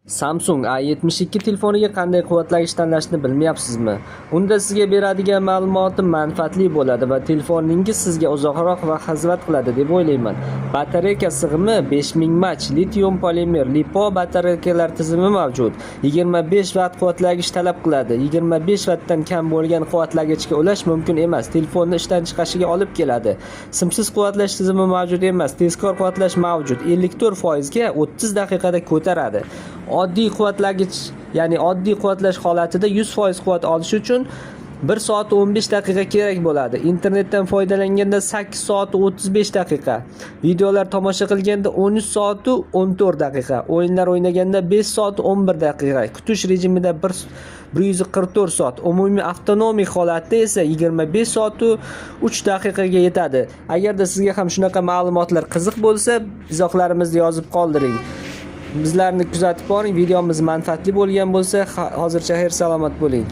Samsung A72 telefoniga qanday quvvatlagich tanlashni bilmayapsizmi? Unda sizga beradigan ma'lumotim manfaatli bo'ladi va telefoningiz sizga uzoqroq vaqt xizmat qiladi deb o'ylayman. Batareyka sig'imi 5000 mAh, litium polimer LiPo batareykalar tizimi mavjud. 25 vatt quvvatlagich talab qiladi. 25 vattdan kam bo'lgan quvvatlagichga ulash mumkin emas. Telefonni ishdan chiqashiga olib keladi. Simsiz quvvatlash tizimi mavjud emas. Tezkor quvvatlash mavjud. 54% ga 30 daqiqada ko'taradi. Oddiy quvvatlagich, ya'ni oddiy quvvatlash holatida 100% quvvat olish uchun 1 soat 15 daqiqa kerak bo'ladi. Internetdan foydalanganda 8 soat 35 daqiqa, videolar tomosha qilganda 13 soat 14 daqiqa, o'yinlar o'ynaganda 5 soat 11 daqiqa, kutish rejimida 1 144 soat, umumiy avtonomiy holatda esa 25 soat 3 daqiqaga yetadi. Agarda sizga ham shunaqa ma'lumotlar qiziq bo'lsa, izohlarimizda yozib qoldiring. Bizlarni kuzatib boring. Videomiz manfaatli bo'lgan bo'lsa, hozircha xayr salomat bo'ling.